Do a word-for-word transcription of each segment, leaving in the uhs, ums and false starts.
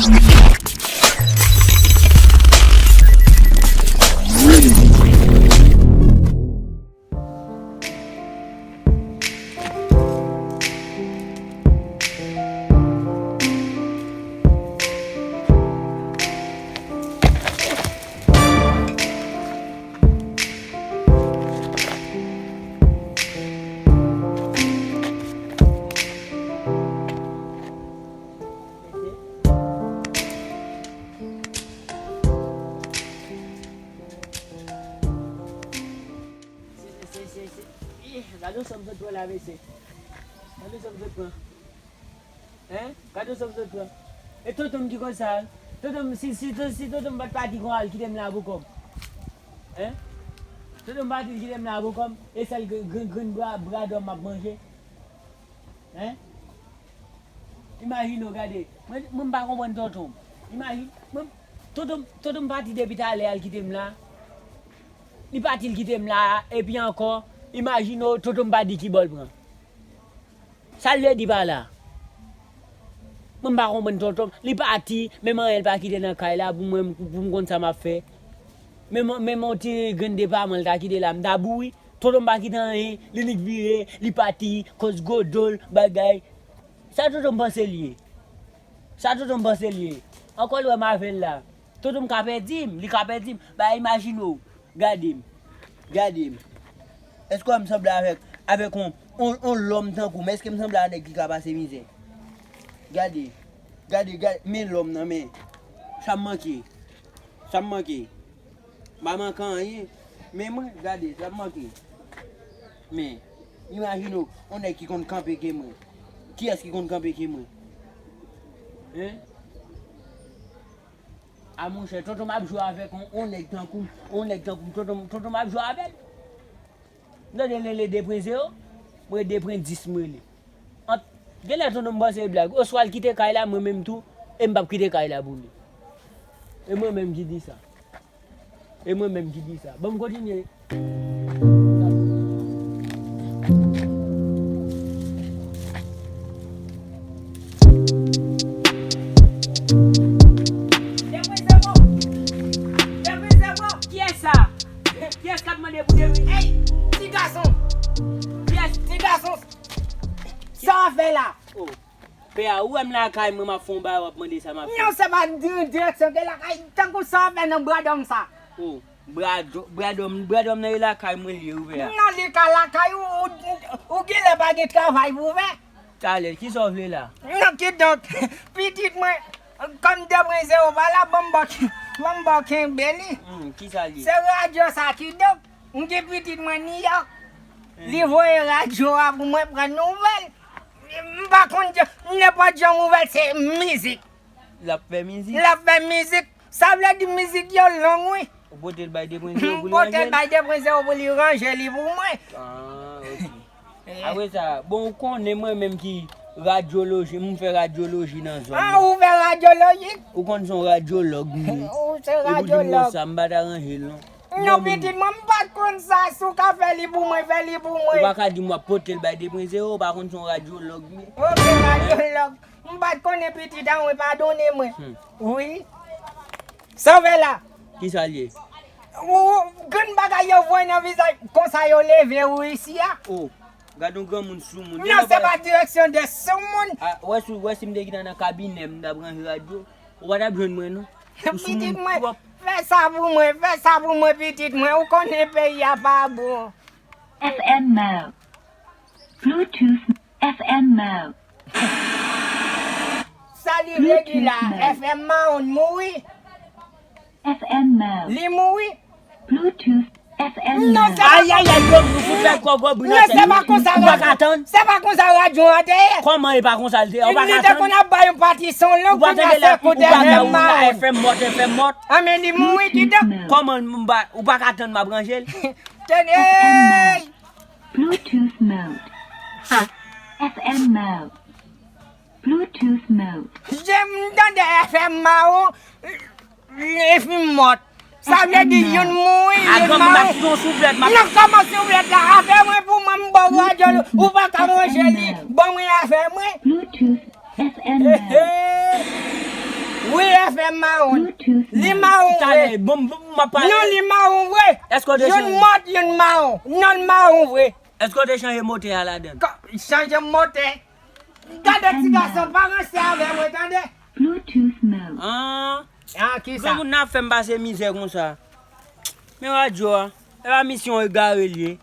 Se, se, se, se, ih, gade yon sòm sot pran la, mesye. Gade yon sòm sot pran. Hein? Gade yon sòm sot pran. E tonton m ki konsa, tonton m, si, si, si tonton m pa t pati kon al kite m la pou kòb. Hein? Tonton m pati kite m la pou kòb. E sèl grenn, grenn bra, bra dòm m ap manje. Hein? Imajine w, gade. Mwen, mwen m pa konprann tonton m. Imajine, mwen, tonton m, tonton m pati depi talè al kite m la. Li pati l kite m la, epi ankò, imajine w, tonton m pa di ki bò l pran. Sa l vle di pa la? Mwen m pa konprann tonton m. Li pati, menm anyen l pa kite nan kay la pou mwen, pou m konn sa m ap fè. Menm, menm yon ti grenn depa mwen l ta kite la, m ta bouri. Tonton m pa kite anyen, li nik vire, li pati, koz gwo do l, bagay. Sa tonton m panse l ye? Sa tonton m panse l ye? Ankò l wè m avè l la. Tonton m ka pèdi m, li ka pèdi m. Ba imajine w, gade m, gade m. Èske w wè m sanble avèk, avèk on, on, on lòm tankou m? Èske m sanble a nèg ki ka pase mizè? Gade, gade, gade, men lòm nan, men sa m manke, sa m manke. M pa manke anyen. Men mwen, gade, sa m manke. Men, imajine w, on nèg ki konn kanpe ke mwen. Kiyès ki konn kanpe ke mwen? Hein? A monchè, tonton m ap jwe avèk on, on nèg tankou m, on nèg tankou m, tonton, tonton m ap jwe avè l. M tande l rele de pwen zewo, mwen de pwen dis m rele. Ant, genlè tonton m panse e blag. Oswa l kite kay la, mwen menm tou, e m p ap kite kay la pou li. E mwen menm ki di sa. E mwen menm ki di sa. Ban m kontinye. Kiyès sa? Kiyès k ap mande pou dewi? Ey, ti gason! Kiyès? Ti gason! Sa w ap fè la? Oh. Pè a, ou wè m lakay mwen, m ap fè yon bagay, w ap mande sa m ap fè. Non, se pa di-, direksyon de lakay, tankou sa w ap fè nan bradòm sa. Oh, bradò-, bradòm, bradòm nan e lakay mwen li ye, wi, pè a. Non, li ka lakay ou, ou, ou genlè pa gen travay pou w fè. Talè, kisa w vle la? Non, kidonk, pitit mwen, kòm de pwen zewo pa la, ban m ba w, ban m ba w kenbe li. Hmm, kisa l ye? Se radyo sa, kidonk, m gen pitit mwen Niyòk. Hmm. Li voye radyo a pou mwen pran nouvèl. M pa konn di, nenpòt jan nouvèl se mizik. L ap fè mizik? L ap fè mizik. Sa vle di mizik yo long, wi. Ou pote l bay de pwen zewo pou li ranje l? M pote l bay de pwen zewo pou li ranje li pou mwen. Ah, ok. Apre sa, bon, ou konnen mwen menm ki radyoloji, m fè radyoloji nan zòn nan. Ah, ou fè radyoloji? Ou konn se yon radyològ m ye. Ou se radyològ. E pou di m konsa, m pa ta ranje l, non. Non, pitit mwen, m pa t konn sa. Si w ka fè li pou mwen, fè li pou mwen. Ou pa ka di m w ap pote l bay de pwen zewo, ou pa konn se yon radyològ m ye. Ok, radyològ. M pa t konnen pitit an, wi, padone mwen. Hmm. Wi. Sa w fè la? Kisa l ye? Ou, ou, grenn bagay yo voye nan vizaj, konsa yo leve ou isi a. Oh, gad yon granmoun soumoun. Non, se pa direksyon de soumoun. Ah, wè si, wè si m te gentan nan kabinè, m t ap ranje radyo. Ou pa t ap jwenn mwen, non. Ou soumoun twòp. Pitit mwen, fè sa pou mwen, fè sa pou mwen, pitit mwen. Ou konnen peyi a pa bon. F M mode. Bluetooth F M mode. Sa li vle di la, F M mode mouri. F M mode. Li mouri. Bluetooth F M mode. Non, se pa... Ayayay, gwo, nou fout fè gwo, gwo bri nan tèt. Non, se pa konsa. Ou pa ka tann? Se pa konsa radyo a te ye. Kòman e pa konsa l te ye? Ou pa ka tann? Li te konn ap bay yon pati son long, kounye a se kout F M mode. F M mode, F M mode. Ah, men li mouri, kidonk. Kòman m pa, ou pa ka tann m ap ranje l? Tande! F M mode. Bluetooth mode. F M mode. Bluetooth mode. Jan m tande F M mode, li fin mòt. Sa vle di youn mouri, youn mare. Nan kòman souflèt la, afè mwen pou mwen, m ba w radyo, ou pa ka ranje li. Ban mwen afè mwen. Bluetooth F M mode. Ehe. Wi, Fè mawon. Li mawon vre. Talè, bon, bon, m ap pale. Non, li mawon vre. Èske w te chanje? Youn mòd, youn mawon. Non, l mawon vre. Èske w te chanje motè a ladan? Kò, chanje motè. Gade ti gason, pa ranse avè mwen, tande. Bluetooth mode. Ah, ah, ki sa? Granmoun nan ap fè m pase mizè konsa. Men radyo a, e pa misyon egare l ye.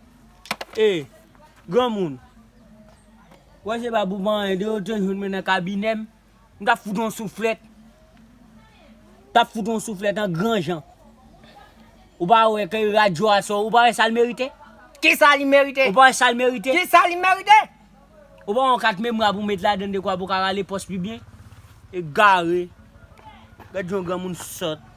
E, granmoun. Wè se pa pou pa anyen, de yo te jwenn mwen nan kabinè m. M t ap fout yon souflèt. M t ap fout yon souflèt an gran jan. Ou pa wè ke radyo a sò, ou pa wè sa l merite? Ki sa li merite? Ou pa wè sa l merite? Ki sa li merite? Ou pa wè yon kat memwa pou met ladan dekwa pou ka rale pòs pi byen? Egare. Gad yon granmoun sòt.